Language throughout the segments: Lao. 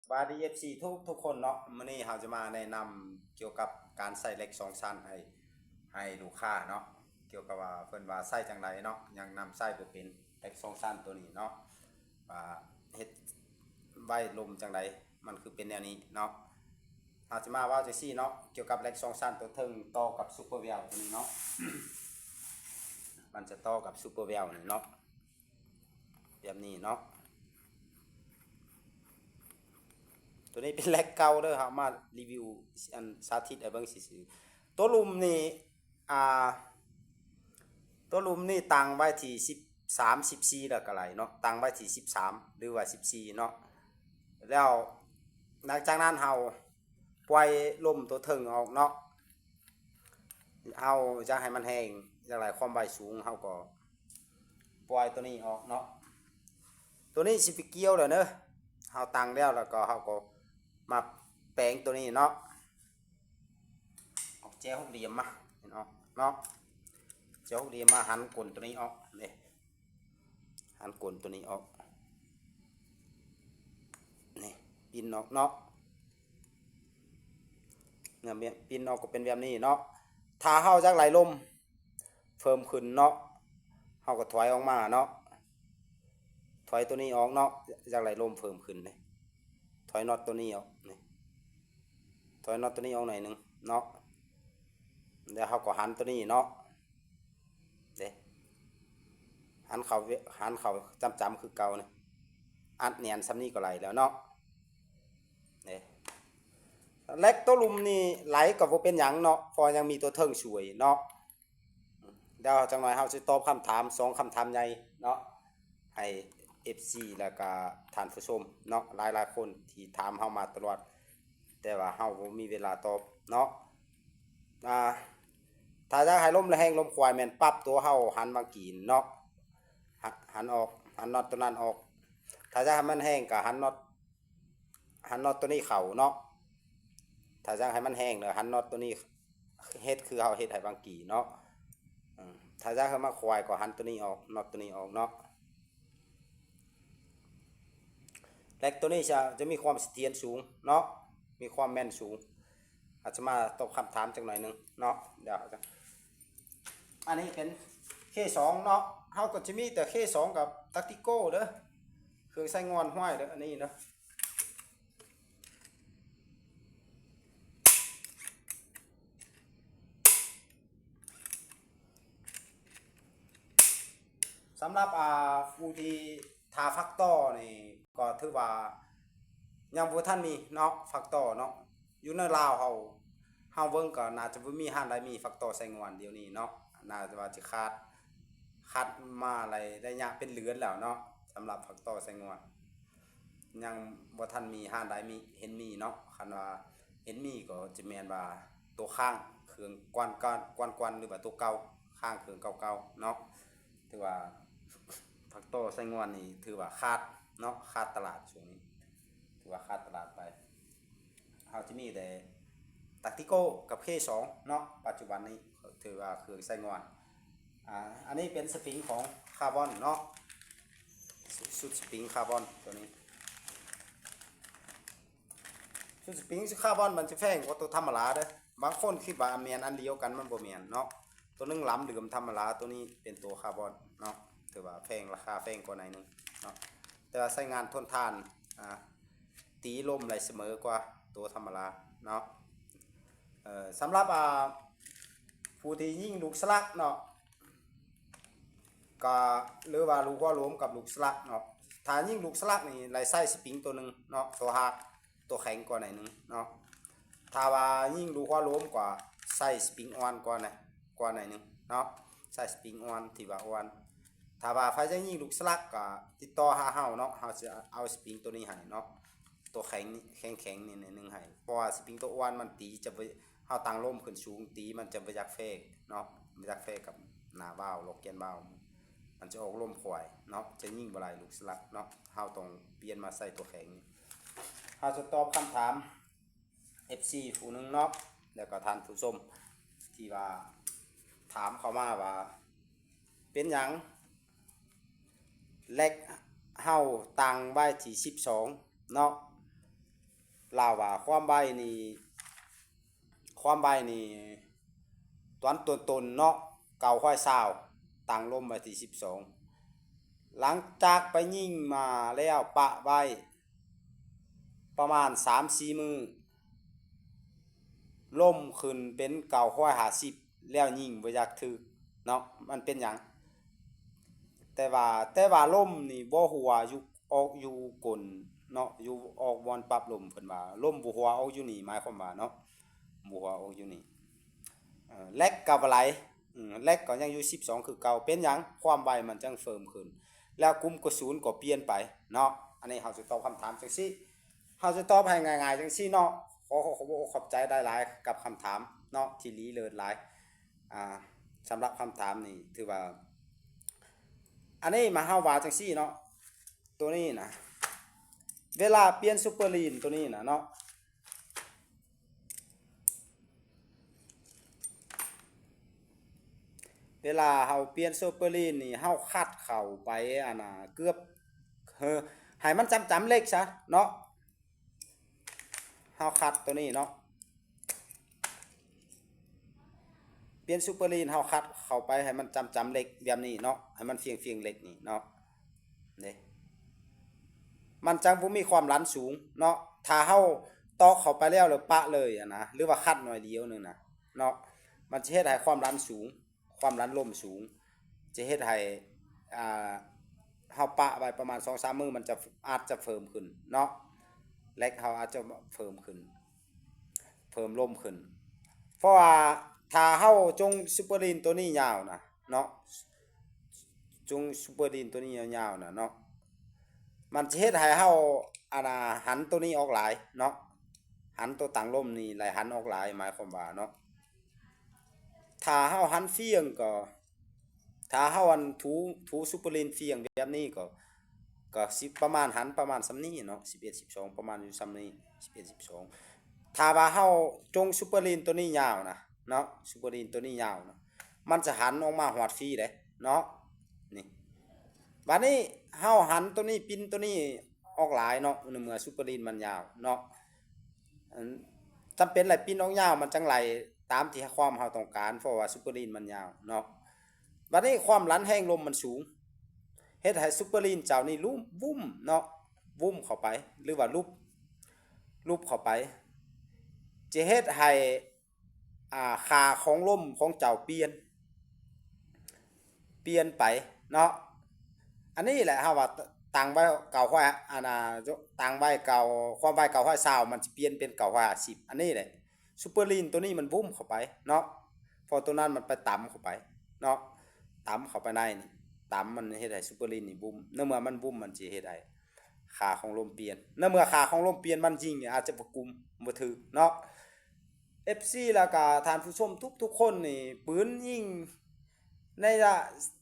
ສະບາຍດີ ເອັຟຊີ ທຸກໆຄົນເນາະ, ມື້ນີ້ເຮົາຈະມາແນະນຳກ່ຽວກັບການໃສ່ເຫຼັກສອງຊັ້ນໃຫ້ ໃຫ້ລູກຄ້າເນາະ, ກ່ຽວກັບວ່າເພິ່ນວ່າໃຊ້ຈັ່ງໃດເນາະ, ຍັງນຳໃຊ້ບໍ່ເປັນເຫຼັກສອງຊັ້ນໂຕນີ້ເນາະ, ວ່າເຮັດໄວ້ລົມຈັ່ງໃດ ມັນຄືເປັນແນວນີ້ເນາະ. ເຮົາຈະມາເວົ້າຈັ່ງຊີ້ເນາະ, ກ່ຽວກັບເຫຼັກສອງຊັ້ນໂຕເທິງຕໍ່ກັບຊຸບເປີແວວໂຕນີ້ເນາະ, ມັນຈະຕໍ່ກັບຊຸບເປີແວວນີ້ເນາະ. ແບບນີ້ເນາະ, ໂຕນີ້ເປັນເຫຼັກເກົ່າເດີ, ເຮົາມາຣີວິວ ອັນ ສາທິດໃຫ້ເບິ່ງຊື່ໆ. ໂຕລຸ່ມນີ້ ອ່າ ໂຕລຸ່ມນີ້ຕັ້ງໄວ້ທີ່ສິບສາມ ສິບສີ່ ແລ້ວກໍໄດ້ເນາະ, ຕັ້ງໄວ້ທີ່ສິບສາມ ຫຼືວ່າສິບສີ່ເນາະ. ແລ້ວຫຼັງຈາກນັ້ນເຮົາປ່ອຍລົມໂຕເທິງອອກເນາະ, ເຮົາຢາກໃຫ້ມັນແຮງ ຢາກໄດ້ຄວາມໄວສູງ ເຮົາກໍປ່ອຍໂຕນີ້ອອກເນາະ. ໂຕນີ້ຊິໄປກ່ຽວແລ້ວເດີ, ເຮົາຕັ້ງແລ້ວ ແລ້ວກໍເຮົາກໍມາແປງໂຕນີ້ເນາະ, ເອົາແຈຫົກຫຼ່ຽມມາ ເຫັນອອກເນາະ, ແຈຫົກຫຼ່ຽມມາຫັນກົ້ນໂຕນີ້ອອກເດ້. ຫັນກົ້ນໂຕນີ້ອອກ ນີ້ ປິ່ນອອກເນາະ, ນີ້ ປິ່ນອອກກໍເປັນແບບນີ້ເນາະ. ຖ້າເຮົາຢາກໄຫຼລົມເພີ່ມຂຶ້ນເນາະ, ເຮົາກໍຖອຍອອກມາເນາະ, ຖອຍໂຕນີ້ອອກເນາະ, ຢາກໄຫຼລົມເພີ່ມຂຶ້ນເດ້, ຖອຍນັອດໂຕນີ້ອອກ ນີ້ ຖອຍນັອດໂຕນີ້ອອກໜ້ອຍໜຶ່ງເນາະ, ແລ້ວເຮົາກໍຫັນໂຕນີ້ເນາະ ເດ້ ຫັນເຂົ້າ ຫັນເຂົ້າຈ້ຳໆຄືເກົ່ານີ້, ອັດແໜ້ນສ່ຳນີ້ກໍໄຫຼແລ້ວເນາະ ເດ້. ເຫຼັກໂຕລຸ່ມນີ້ໄຫຼກໍບໍ່ເປັນຫຍັງເນາະ, ເພາະຍັງມີໂຕເທິງຊ່ວຍເນາະ. ດຽວຈັກໜ້ອຍເຮົາຊິຕອບຄຳຖາມສອງຄຳຖາມໃຫຍ່ເນາະ ໃຫ້ ເອັຟຊີ ແລ້ວກະທ່ານຜູ້ຊົມເນາະ, ຫຼາຍໆຄົນທີ່ຖາມເຮົາມາຕະຫຼອດ ແຕ່ວ່າເຮົາບໍ່ມີເວລາຕອບເນາະ. ອ່າ ຖ້າຢາກໃຫ້ລົມແຮງລົມຄວາຍແມ່ນປັບຕົວເຮົາຫັນວາງກີນເນາະ, ຫ- ຫັນອອກ ຫັນນັອດຕົວນັ້ນອອກ. ຖ້າຢາກໃຫ້ມັນແຮງກໍຫັນນັອດ ຫັນນັອດຕົວນີ້ເຂົ້າເນາະ, ຖ້າຢາກໃຫ້ມັນແຮງແລ້ວຫັນນັອດຕົວນີ້ ເຮັດຄືເຮົາເຮັດໃຫ້ວາງກີເນາະ. ອືມ ຖ້າຢາກໃຫ້ມັນຄວາຍກໍຫັນຕົວນີ້ອອກ ນັອດຕົວນີ້ອອກເນາະ. ເຫຼັກຕົວນີ້ຈະ ຈະມີຄວາມສະຖຽນສູງເນາະ, ມີຄວາມແມ່ນສູງ. ອາດຈະມາຕອບຄຳຖາມຈັກໜ້ອຍໜຶ່ງເນາະ. ດຽວ ອັນນີ້ເປັນ ເຄ ສອງເນາະ, ເຮົາກໍຈະມີແຕ່ ເຄ ສອງ ກັບ Tactical ເດີ, ເຄື່ອງໃຊ້ງອນຫ້ວຍເດີ ອັນນີ້ເດີ. ສຳລັບ ອ່າ ຜູ້ທີ່ຖ້າ Factor ນີ້ກໍຖືວ່າຍັງບໍ່ທັນມີເນາະ Factor ເນາະ. ຢູ່ໃນລາວເຮົາ ເຮົາເບິ່ງກໍໜ້າຈະບໍ່ມີຮ້ານໃດມີ Factor ໃສ່ງວນດຽວນີ້ເນາະ, ໜ້າຈະວ່າຊິຂາດ ຂາດມາໄດ້ໄລຍະເປັນເດືອນແລ້ວເນາະ. ສຳລັບ Factor ໃສ່ງວນ ຍັງບໍ່ທັນມີຮ້ານໃດມີ ເຫັນມີເນາະ, ຄັນວ່າເຫັນມີກໍຈະແມ່ນວ່າໂຕຄ້າງເຄື່ອງກວນໆ ກວນໆ ຫຼືວ່າໂຕເກົ່າ ຄ້າງເຄື່ອງເກົ່າໆເນາະ. ຖືວ່າ Factor ໃສ່ງວນນີ້ຖືວ່າຂາດເນາະ, ຂາດຕະຫຼາດຊ່ວງນີ້ ຖືວ່າຂາດຕະຫຼາດໄປ. ເຮົາຈະມີແຕ່ Tactical ກັບ ເຄ ສອງເນາະ, ປັດຈຸບັນນີ້ຖືວ່າເຄື່ອງໃຊ້ງວນ. ອ່າ ອັນນີ້ເປັນສະປຣິງຂອງຄາບອນເນາະ, ຊຸດສະປຣິງຄາບອນຕົວນີ້. ຊຸດສະປຣິງຄາບອນມັນຈະແພງກວ່າຕົວທຳມະດາເດີ. ບາງຄົນຄິດວ່າແມ່ນອັນດຽວກັນ, ມັນບໍ່ແມ່ນເນາະ. ຕົວໜຶ່ງລຳເດີມທຳມະດາ, ຕົວນີ້ເປັນຕົວຄາບອນເນາະ, ຖືວ່າແພງ, ລາຄາແພງກວ່າໜ້ອຍໜຶ່ງເນາະ, ແຕ່ວ່າໃຊ້ງານທົນທານ, ອ່າ ຕີລົມໄດ້ສະເໝີກວ່າຕົວທຳມະດາເນາະ. ເອີ ສຳລັບ ອ່າ ຜູ້ທີ່ຍິງລູກສະຫຼັກເນາະ ກໍ ຫຼືວ່າລູກຫົວໂລມກັບລູກສະຫຼັກເນາະ, ຖ້າຍິງລູກສະຫຼັກນີ້ໄດ້ໃຊ້ສະປຣິງຕົວໜຶ່ງເນາະ, ຕົວຮາກ ຕົວແຂງກວ່າໜ້ອຍໜຶ່ງເນາະ. ຖ້າວ່າຍິງລູກຫົວໂລມກໍໃຊ້ສະປຣິງອ່ອນກວ່າໜ້ອຍ ກວ່າໜ້ອຍໜຶ່ງເນາະ, ໃຊ້ສະປຣິງອ່ອນ ທີ່ວ່າອ່ອນ. ຖ້າວ່າໃຜຈະຍິງລູກສະຫຼັກກໍຕິດຕໍ່ຫາເຮົາເນາະ, ເຮົາຈະເອົາສະປຣິງຕົວນີ້ໃຫ້ເນາະ, ຕົວແຂງນີ້ ແຂງໆນີ້ໜ້ອຍໜຶ່ງໃຫ້, ເພາະວ່າສະປຣິງຕົວອ່ອນມັນຕີຈະບໍ່ ເຮົາຕັ້ງລົມຂຶ້ນສູງ ຕີມັນຈະບໍ່ຢາກແຟກເນາະ, ບໍ່ຢາກແຟກກັບໜ້າວາວ ລັອກແກນວາວ, ມັນຈະອອກລົມຂ້ອຍເນາະ, ຈະຍິງບໍ່ໄດ້ລູກສະຫຼັກເນາະ. ເຮົາຕ້ອງປ່ຽນມາໃສ່ຕົວແຂງນີ້. ເຮົາຈະຕອບຄຳຖາມ ເອັຟຊີ ຜູ້ໜຶ່ງເນາະ ແລ້ວກໍທ່ານຜູ້ຊົມທີ່ວ່າຖາມເຂົ້າມາວ່າ ເປັນຫຍັງເຫຼັກເຮົາຕັ້ງໄວ້ທີ່ສິບສອງເນາະ, ລາວວ່າຄວາມໄວນີ້ ຄວາມໄວນີ້ ຕອນຕົ້ນໆເນາະ ເກົ້າຮ້ອຍຊາວ ຕັ້ງລົມໄວ້ທີ່ສິບສອງ ຫຼັງຈາກໄປຍິງມາແລ້ວປະໄວ້ປະມານສາມສີ່ມື້ ລົມຂຶ້ນເປັນເກົ້າຮ້ອຍຫ້າສິບ ແລ້ວຍິງບໍ່ຢາກຖືກເນາະ ມັນເປັນຫຍັງ? ແຕ່ວ່າ ແຕ່ວ່າລົມນີ້ບໍ່ຮົ່ວຢູ່ ອອກຢູ່ກົ້ນເນາະ ຢູ່ອອກບ່ອນປັບລົມ ເພິ່ນວ່າລົມບໍ່ຮົ່ວອອກຢູ່ນີ້ ໝາຍຄວາມວ່າເນາະ ບໍ່ຮົ່ວອອກຢູ່ນີ້ ເອີ ແລັກກໍບໍ່ໄຫຼ ເອີ ແລັກກໍຍັງຢູ່ສິບສອງຄືເກົ່າ ເປັນຫຍັງ? ຄວາມໄວມັນຈັ່ງເພີ່ມຂຶ້ນ ແລ້ວກຸ່ມກະສຸນກໍປ່ຽນໄປເນາະ ອັນນີ້ເຮົາຈະຕອບຄຳຖາມຈັ່ງຊີ້ ເຮົາຈະຕອບໃຫ້ງ່າຍໆຈັ່ງຊີ້ເນາະ ຂໍຂອບອົກຂອບໃຈຫຼາຍໆກັບຄຳຖາມເນາະ ທີ່ລີເລີດຫຼາຍ ອ່າ ສຳລັບຄຳຖາມນີ້ຖືວ່າ ອັນນີ້ມາເຮົາວ່າຈັ່ງຊີ້ເນາະ ໂຕນີ້ນະ ເວລາປ່ຽນຊຸບເປີລີນໂຕນີ້ນະເນາະ ເວລາເຮົາປ່ຽນຊຸບເປີລີນນີ້ ເຮົາຄັດເຂົ້າໄປ ອັນນ່າ ເກືອບ ເອີ ໃຫ້ມັນຈຳໆເຫຼັກຊະເນາະ ເຮົາຄັດໂຕນີ້ເນາະ ປ່ຽນຊຸບເປີລີນ ເຮົາຄັດເຂົ້າໄປໃຫ້ມັນຈຳໆເຫຼັກແບບນີ້ເນາະ ໃຫ້ມັນຟຽງໆເຫຼັກນີ້ເນາະ ເດ້ ມັນຈັ່ງບໍ່ມີຄວາມດັນສູງເນາະ ຖ້າເຮົາຕອກເຂົ້າໄປແລ້ວ ແລ້ວປະເລີຍຫັ້ນນະ ຫຼືວ່າຄັດໜ້ອຍດຽວໜຶ່ງນະເນາະ ມັນຈະເຮັດໃຫ້ຄວາມດັນສູງ ຄວາມດັນລົມສູງ ຈະເຮັດໃຫ້ ອ່າ ເຮົາປະໄວ້ປະມານສອງສາມມື້ ມັນຈະ ອາດຈະເພີ່ມຂຶ້ນເນາະ ແລັກເຮົາອາດຈະເພີ່ມຂຶ້ນ ເພີ່ມລົມຂຶ້ນ ເພາະວ່າຖ້າເຮົາຈົ່ງຊຸບເປີລີນໂຕນີ້ຍາວນະເນາະ ຈົ່ງຊຸບເປີລີນໂຕນີ້ຍາວໆນະເນາະ ມັນຈະເຮັດໃຫ້ເຮົາ ອັນນ່າ ຫັນໂຕນີ້ອອກຫຼາຍເນາະ ຫັນໂຕຕັ້ງລົມນີ້ໄຫຼຫັນອອກຫຼາຍ ໝາຍຄວາມວ່າເນາະ ຖ້າເຮົາຫັນຟຽງກໍ ຖ້າເຮົາອັນ ຖູ ຖູຊຸບເປີລີນຟຽງແບບນີ້ກໍ ກໍຊິປະມານ ຫັນປະມານສ່ຳນີ້ເນາະ ສິບເອັດ ສິບສອງ ປະມານຢູ່ສ່ຳນີ້ ສິບເອັດ ສິບສອງ ຖ້າວ່າເຮົາຈົ່ງຊຸບເປີລີນໂຕນີ້ຍາວນະເນາະ ຊຸບເປີລີນໂຕນີ້ຍາວນະ ມັນຈະຫັນອອກມາຮອດຟຣີເດ້ເນາະ ນີ້ ບາດນີ້ເຮົາຫັນໂຕນີ້ ປິ່ນໂຕນີ້ອອກຫຼາຍເນາະ ໃນເມື່ອຊຸບເປີລີນມັນຍາວເນາະ ອັນ ຈຳເປັນໄຫຼປິ່ນອອກຍາວ ມັນຈັ່ງໄຫຼຕາມທີ່ຄວາມເຮົາຕ້ອງການ ເພາະວ່າຊຸບເປີລີນມັນຍາວເນາະ ບາດນີ້ຄວາມດັນແຮງລົມມັນສູງ ເຮັດໃຫ້ຊຸບເປີລີນເຈົ້ານີ້ລຸ້ມ ວຸ້ມເນາະ ວຸ້ມເຂົ້າໄປ ຫຼືວ່າຫຼຸບ ຫຼຸບເຂົ້າໄປ ຈະເຮັດໃຫ້ ອ່າ ຄ່າຂອງລົມຂອງເຈົ້າປ່ຽນ ປ່ຽນໄປເນາະ ອັນນີ້ແຫຼະເຮົາວ່າຕັ້ງໄວ້ເກົ້າຮ້ອຍ ອັນນ່າ ຕັ້ງໄວ້ເກົ້າ ຄວາມໄວເກົ້າຮ້ອຍຊາວ ມັນຊິປ່ຽນເປັນເກົ້າຮ້ອຍຫ້າສິບ ອັນນີ້ແຫຼະ ຊຸບເປີລີນໂຕນີ້ມັນວຸ້ມເຂົ້າໄປເນາະ ເພາະໂຕນັ້ນມັນໄປຕຳເຂົ້າໄປເນາະ ຕຳເຂົ້າໄປໃນນີ້ ຕຳມັນເຮັດໃຫ້ຊຸບເປີລີນນີ້ວຸ້ມ ໃນເມື່ອມັນວຸ້ມ ມັນຊິເຮັດໃຫ້ຄ່າຂອງລົມປ່ຽນ ໃນເມື່ອຄ່າຂອງລົມປ່ຽນ ມັນຍິງອາດຈະບໍ່ກຸມ ບໍ່ຖືກເນາະ ເອັຟຊີ ແລ້ວກະທ່ານຜູ້ຊົມທຸກໆຄົນນີ້ ປືນຍິງໃນລະ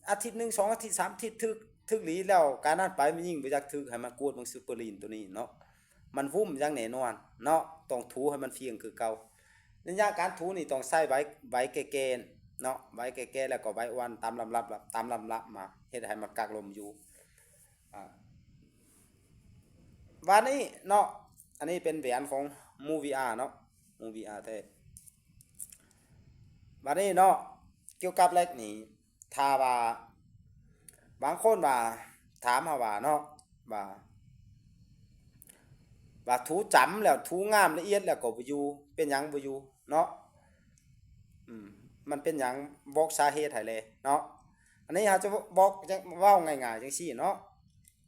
ອາທິດໜຶ່ງ ສອງອາທິດ ສາມອາທິດ ຖືກ ຖືກຫຼີດແລ້ວ ການນັ້ນໄປມັນຍິງບໍ່ຢາກຖືກ ໃຫ້ມາກວດເບິ່ງຊຸບເປີລີນໂຕນີ້ເນາະ ມັນວຸ້ມຢ່າງແນ່ນອນເນາະ ຕ້ອງຖູໃຫ້ມັນຟຽງຄືເກົ່າ ໄລຍະການຖູນີ້ຕ້ອງໃຊ້ໄວ ໄວແກ່ໆເນາະ ໄວແກ່ໆ ແລ້ວກໍໄວອ່ອນ ຕາມລຳດັບ ຕາມລຳດັບມາ ເຮັດໃຫ້ມັນກັກລົມຢູ່ ອ່າ ບາດນີ້ເນາະ ອັນນີ້ເປັນແຫວນຂອງ Movia ເນາະ Movia ແທ້ ບາດນີ້ເນາະ ກ່ຽວກັບແລັກນີ້ ຖ້າວ່າ ບາງຄົນວ່າ ຖາມເຮົາວ່າເນາະ ວ່າ ວ່າຖູຈຳແລ້ວ ຖູງາມລະອຽດແລ້ວກໍບໍ່ຢູ່ ເປັນຫຍັງບໍ່ຢູ່ເນາະ ອືມ ມັນເປັນຫຍັງ ບອກສາເຫດໃຫ້ແດ່ເນາະ ອັນນີ້ເຮົາຈະບອກ ເວົ້າງ່າຍໆຈັ່ງຊີ້ເນາະ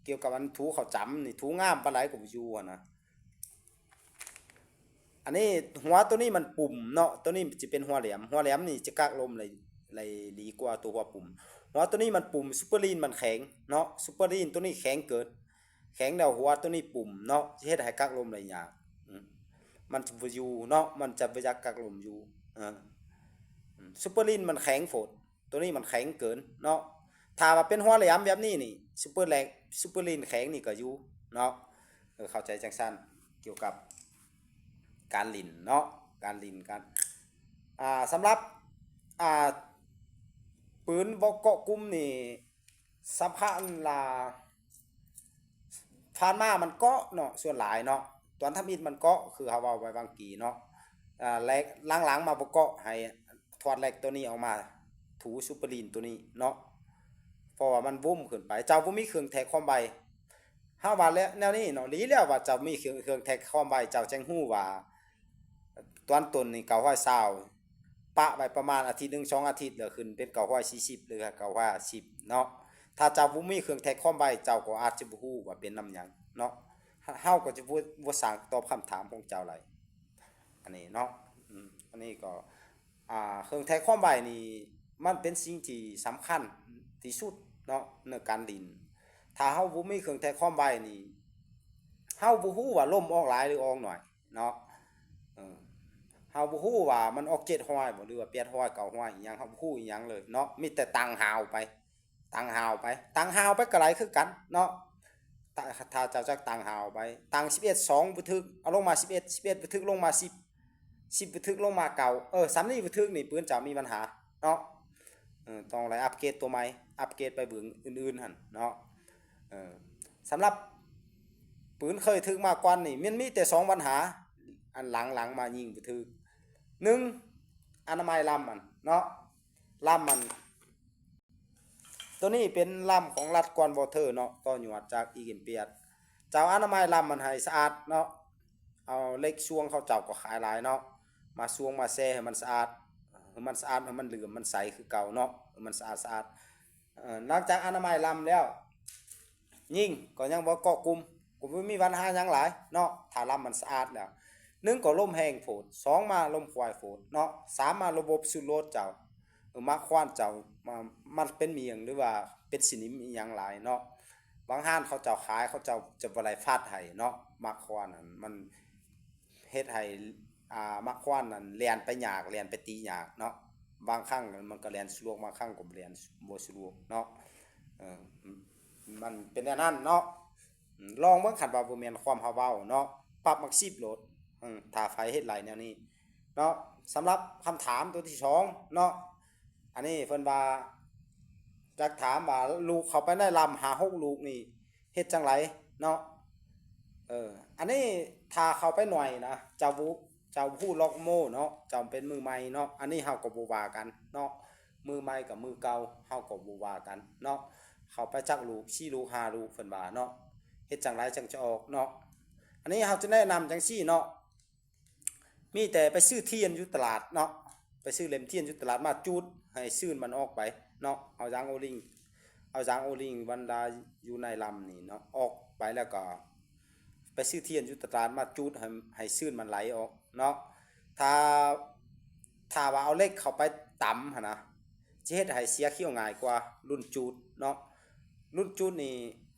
ກ່ຽວກັບອັນຖູເຂົ້າຈຳນີ້ ຖູງາມປານໃດກໍບໍ່ຢູ່ຫັ້ນນະ ອັນນີ້ຫົວໂຕນີ້ມັນປຸ່ມເນາະ ໂຕນີ້ຈະເປັນຫົວແຫຼມ ຫົວແຫຼມນີ້ຈະກັກລົມໄດ້ ໄດ້ດີກວ່າໂຕຫົວປຸ່ມ ຫົວໂຕນີ້ມັນປຸ່ມ ຊຸບເປີລີນມັນແຂງເນາະ ຊຸບເປີລີນໂຕນີ້ແຂງເກີນ ແຂງແລ້ວຫົວໂຕນີ້ປຸ່ມເນາະ ຈະເຮັດໃຫ້ກັກລົມໄດ້ຍາກ ອືມ ມັນຈະບໍ່ຢູ່ເນາະ ມັນຈະບໍ່ຢາກກັກລົມຢູ່ ເອີ ອືມ ຊຸບເປີລີນມັນແຂງໂພດ ໂຕນີ້ມັນແຂງເກີນເນາະ ຖ້າວ່າເປັນຫົວແຫຼມແບບນີ້ນີ້ ຊຸບເປີແລັກ ຊຸບເປີລີນແຂງນີ້ກໍຢູ່ເນາະ ເອີ ເຂົ້າໃຈຈັ່ງຊັ້ນ ກ່ຽວກັບການຫຼິ້ນເນາະ ການຫຼິ້ນ ການ ອ່າ ສຳລັບ ອ່າ ປືນບໍ່ເກາະກຸ່ມນີ້ ສຳຄັນລະ ຜ່ານມາມັນເກາະເນາະ ສ່ວນຫຼາຍເນາະ ຕອນທຳອິດມັນເກາະ ຄືເຮົາເວົ້າໄວ້ຫວ່າງກີ້ເນາະ ອາ ແລກຫຼັງໆມາບໍ່ເກາະ ໃຫ້ຖອດແລັກໂຕນີ້ອອກມາ ຖູຊຸບເປີລີນໂຕນີ້ເນາະ ເພາະວ່າມັນວຸ້ມຂຶ້ນໄປ. ເຈົ້າບໍ່ມີເຄື່ອງແທກຄວາມໄວ ເຮົາວ່າແລ້ວແນວນີ້ເນາະ ດີແລ້ວວ່າເຈົ້າມີເຄື່ອງ ເຄື່ອງແທກຄວາມໄວ ເຈົ້າຈັ່ງຮູ້ວ່າ ຕອນຕົ້ນນີ້ເກົ້າຮ້ອຍຊາວ ປະໄວ້ປະມານອາທິດໜຶ່ງສອງອາທິດ ແລ້ວຂຶ້ນເປັນເກົ້າຮ້ອຍສີ່ສິບ ຫຼື ເກົ້າຮ້ອຍຫ້າສິບເນາະ. ຖ້າເຈົ້າບໍ່ມີເຄື່ອງແທກຄວາມໄວ ເຈົ້າກໍອາດຈະບໍ່ຮູ້ວ່າເປັນນຳຫຍັງເນາະ. ເຮົາກໍຈະບໍ່ ບໍ່ສ້າງຕອບຄຳຖາມຂອງເຈົ້າໄດ້ ອັນນີ້ເນາະ. ອືມ ອັນນີ້ກໍ ອ່າ ເຄື່ອງແທກຄວາມໄວນີ້ ມັນເປັນສິ່ງທີ່ສຳຄັນທີ່ສຸດເນາະ ໃນການຫຼິ້ນ. ຖ້າເຮົາບໍ່ມີເຄື່ອງແທກຄວາມໄວນີ້ ເຮົາບໍ່ຮູ້ວ່າລົມອອກຫຼາຍ ຫຼື ອອກໜ້ອຍເນາະ. ເອີ ເຮົາບໍ່ຮູ້ວ່າມັນອອກເຈັດຮ້ອຍບໍ່ ຫຼືວ່າແປດຮ້ອຍ ເກົ້າຮ້ອຍ ອີ່ຫຍັງ ເຮົາບໍ່ຮູ້ອີ່ຫຍັງເລີຍເນາະ. ມີແຕ່ຕັ້ງຮາວໄປ ຕັ້ງຮາວໄປ ຕັ້ງຮາວໄປກໍໄດ້ຄືກັນເນາະ. ຕ- ຖ້າເຈົ້າຈັກຕັ້ງຮາວໄປ ຕັ້ງສິບເອັດ ສອງບໍ່ຖືກ ເອົາລົງມາສິບເອັດ ສິບເອັດບໍ່ຖືກ ລົງມາສິບ ສິບບໍ່ຖືກ ລົງມາເກົ້າ ເອີ ສ່ຳນີ້ບໍ່ຖືກນີ້ ປືນເຈົ້າມີບັນຫາເນາະ. ເອີ ຕ້ອງໄດ້ອັບເກຣດຕົວໃໝ່ ອັບເກຣດໄປເບື້ອງອື່ນໆຫັ້ນເນາະ. ເອີ ສຳລັບປືນເຄີຍຖືກມາກ່ອນນີ້ ມັນມີແຕ່ສອງບັນຫາ ອັນຫຼັງໆມາຍິງບໍ່ຖືກ. ໜຶ່ງ ອະນາໄມລຳມັນເນາະ ລຳມັນ ໂຕນີ້ເປັນລຳຂອງລັດກວນວໍເທີເນາະ ຕໍ່ຍອດຈາກອີກເອັມປຽດ. ເຈົ້າອະນາໄມລຳມັນໃຫ້ສະອາດເນາະ. ເອົາເຫຼັກຊວງ ເຂົາເຈົ້າກໍຂາຍຫຼາຍເນາະ ມາຊວງມາແຊ່ໃຫ້ມັນສະອາດ ໃຫ້ມັນສະອາດ ໃຫ້ມັນເຫຼື້ອມ ມັນໃສຄືເກົ່າເນາະ ໃຫ້ມັນສະອາດ ສະອາດ. ເອີ ຫຼັງຈາກອະນາໄມລຳແລ້ວ ຍິງກໍຍັງບໍ່ເກາະກຸ່ມ ກໍບໍ່ມີບັນຫາຫຍັງຫຼາຍເນາະ ຖ້າລຳມັນສະອາດແລ້ວ. ໜຶ່ງກໍລົມແຮງໂພດ ສອງມາລົມຄວາຍໂພດເນາະ ສາມມາລະບົບສູດໂຫຼດເຈົ້າ ເອີ ໝາກຄວັນເຈົ້າ ມາ ມັນເປັນໝ້ຽງ ຫຼືວ່າເປັນສະໜິມອີ່ຫຍັງຫຼາຍເນາະ. ບາງຮ້ານເຂົາເຈົ້າຂາຍ ເຂົາເຈົ້າຈະບໍ່ໄດ້ຟາດໃຫ້ເນາະ ໝາກຄວັນນັ້ນ ມັນເຮັດໃຫ້ ອ່າ ໝາກຄວັນນັ້ນແລ່ນໄປຍາກ ແລ່ນໄປຕີຍາກເນາະ. ບາງຄັ້ງມັນກໍແລ່ນສະດວກ ບາງຄັ້ງກໍບໍ່ແລ່ນ ບໍ່ສະດວກເນາະ. ເອີ ມັນເປັນແນວນັ້ນເນາະ. ລອງເບິ່ງ ຄັນວ່າບໍ່ແມ່ນຄວາມເຮົາເວົ້າເນາະ ປັບໝາກສິບໂລດ ເອີ ຖ້າໃຜເຮັດໄດ້ແນວນີ້ເນາະ. ສຳລັບຄຳຖາມໂຕທີສອງເນາະ ອັນນີ້ເພິ່ນວ່າ ຢາກຖາມວ່າລູກເຂົ້າໄປໃນລຳຫ້າຫົກລູກນີ້ ເຮັດຈັ່ງໃດເນາະ. ເອີ ອັນນີ້ຖ້າເຂົ້າໄປໜ້ອຍນະ ເຈົ້າບໍ່ ເຈົ້າຮູ້ລັອກໂມເນາະ ເຈົ້າເປັນມືໃໝ່ເນາະ ອັນນີ້ເຮົາກໍບໍ່ວ່າກັນເນາະ. ມືໃໝ່ກັບມືເກົ່າ ເຮົາກໍບໍ່ວ່າກັນເນາະ. ເຂົ້າໄປຈັກລູກ ສີ່ລູກ ຫ້າລູກ ເພິ່ນວ່າເນາະ ເຮັດຈັ່ງໃດຈັ່ງຈະອອກເນາະ. ອັນນີ້ເຮົາຈະແນະນຳຈັ່ງຊີ້ເນາະ ມີແຕ່ໄປຊື້ທຽນຢູ່ຕະຫຼາດເນາະ ໄປຊື້ເຫຼັ້ມທຽນຢູ່ຕະຫຼາດມາຈູດໃຫ້ຊືນມັນອອກໄປເນາະ. ເອົາຢາງໂອລິງ ເອົາຢາງໂອລິງບັນດາຢູ່ໃນລຳນີ້ເນາະ ອອກໄປ ແລ້ວກໍໄປຊື້ທຽນຢູ່ຕະຫຼາດມາຈູດໃຫ້ ໃຫ້ຊືນມັນໄຫຼອອກເນາະ. ຖ້າ ຖ້າວ່າເອົາເຫຼັກເຂົ້າໄປຕຳຫັ້ນນະ ຈະເຮັດໃຫ້ເສຍຂຽວງ່າຍກວ່າລຸ້ນຈູດເນາະ. ລຸ້ນຈູດນີ້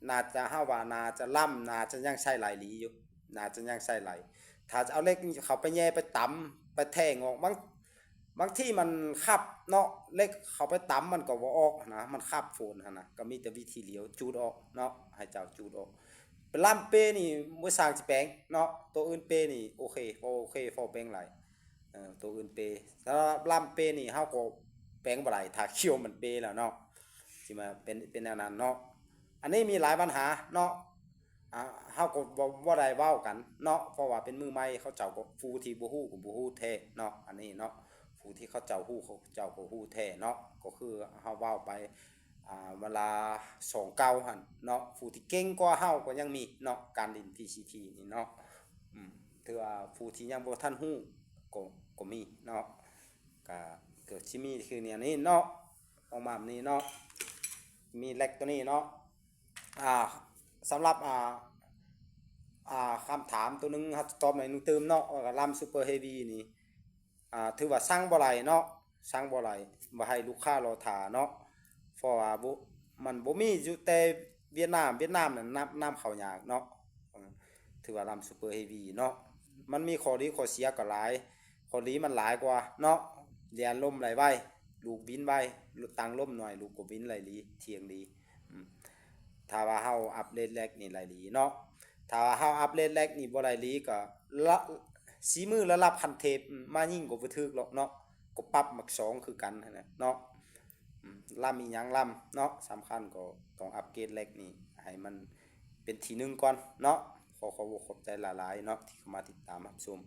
ໜ້າຈະ ເຮົາວ່າໜ້າຈະລຳ ໜ້າຈະຍັງໃຊ້ໄດ້ດີຢູ່ ໜ້າຈະຍັງໃຊ້ໄດ້. ຖ້າຈະເອົາເຫຼັກເຂົ້າໄປແຍ່ໄປຕຳໄປແທງອອກ ບາງ ບາງທີມັນຂັບເນາະ ເຫຼັກເຂົ້າໄປຕຳມັນກໍບໍ່ອອກຫັ້ນນະ ມັນຂັບໂຟນຫັ້ນນະ. ກໍມີແຕ່ວິທີດຽວ ຈູດອອກເນາະ ໃຫ້ເຈົ້າຈູດອອກ. ເປັນລຳເປນີ້ບໍ່ຊ່າງຊິແປງເນາະ ໂຕອື່ນເປນີ້ໂອເຄ ພໍໂອເຄ ພໍແປງໄດ້ ເອີ ໂຕອື່ນເປ. ສຳລັບລຳເປນີ້ເຮົາກໍແປງບໍ່ໄດ້ ຖ້າຂຽວມັນເປແລ້ວເນາະ ຊິມາເປັນ ເປັນແນວນັ້ນເນາະ. ອັນນີ້ມີຫຼາຍບັນຫາເນາະ ອ່າ ເຮົາກໍບໍ່ ບໍ່ໄດ້ເວົ້າກັນເນາະ ເພາະວ່າເປັນມືໃໝ່ ເຂົາເຈົ້າກໍ ຜູ້ທີ່ບໍ່ຮູ້ກໍບໍ່ຮູ້ແທ້ເນາະ ອັນນີ້ເນາະ. ຜູ້ທີ່ເຂົາເຈົ້າຮູ້ ເຂົາເຈົ້າກໍຮູ້ແທ້ເນາະ ກໍຄືເຮົາເວົ້າໄປ ອ່າ ເວລາສອງເກົ້າຫັ້ນເນາະ ຜູ້ທີ່ເກັ່ງກວ່າເຮົາກໍຍັງມີເນາະ ການຫຼິ້ນ ພີຊີທີ ນີ້ເນາະ. ອືມ ຖືວ່າຜູ້ທີ່ຍັງບໍ່ທັນຮູ້ກໍ ກໍມີເນາະ ກະ ກໍຊິມີຄືແນວນີ້ເນາະ ອອກມາແບບນີ້ເນາະ ມີເຫຼັກໂຕນີ້ເນາະ. ອ່າ ສຳລັບ ອ່າ ອ່າ ຄຳຖາມໂຕໜຶ່ງ ເຮົາຈະຕອບໜ້ອຍໜຶ່ງຕື່ມເນາະ ວ່າລຳຊຸບເປີເຮວີນີ້ ອ່າ ຖືວ່າສັ່ງບໍ່ໄດ້ເນາະ ສັ່ງບໍ່ໄດ້ ບໍ່ໃຫ້ລູກຄ້າລໍຖ້າເນາະ ເພາະວ່າບໍ່ ມັນບໍ່ມີຢູ່ແຕ່ຫວຽດນາມ ຫວຽດນາມນັ້ນນຳ ນຳເຂົ້າຍາກເນາະ. ເອີ ຖືວ່າລຳຊຸບເປີເຮວີເນາະ ມັນມີຂໍ້ດີຂໍ້ເສຍກໍຫຼາຍ ຂໍ້ດີມັນຫຼາຍກວ່າເນາະ ແລ່ນລົມໄດ້ໄວ ລູກວິນໄວ ຕັ້ງລົມໜ້ອຍ ລູກກໍວິນໄດ້ດີ ທ່ຽງດີ. ອືມ ຖ້າວ່າເຮົາອັບເດດເຫຼັກນີ້ໄດ້ດີເນາະ ຖ້າວ່າເຮົາອັບເດດເຫຼັກນີ້ບໍ່ໄດ້ດີ ກໍລະ ສີມືລະດັບຂັ້ນເທບ ອືມ ມາຍິງກໍບໍ່ຖືກຫຼອກເນາະ ກໍປັບໝາກສອງຄືກັນຫັ້ນແຫຼະເນາະ. ອືມ ລຳອີ່ຫຍັງລຳເນາະ ສຳຄັນກໍຕ້ອງອັບເກຣດເຫຼັກນີ້ໃຫ້ມັນເປັນທີໜຶ່ງກ່ອນເນາະ. ຂໍຂອບອົກຂອບໃຈຫຼາຍໆເນາະ ທີ່ເຂົ້າມາຕິດຕາມຮັບຊົມ.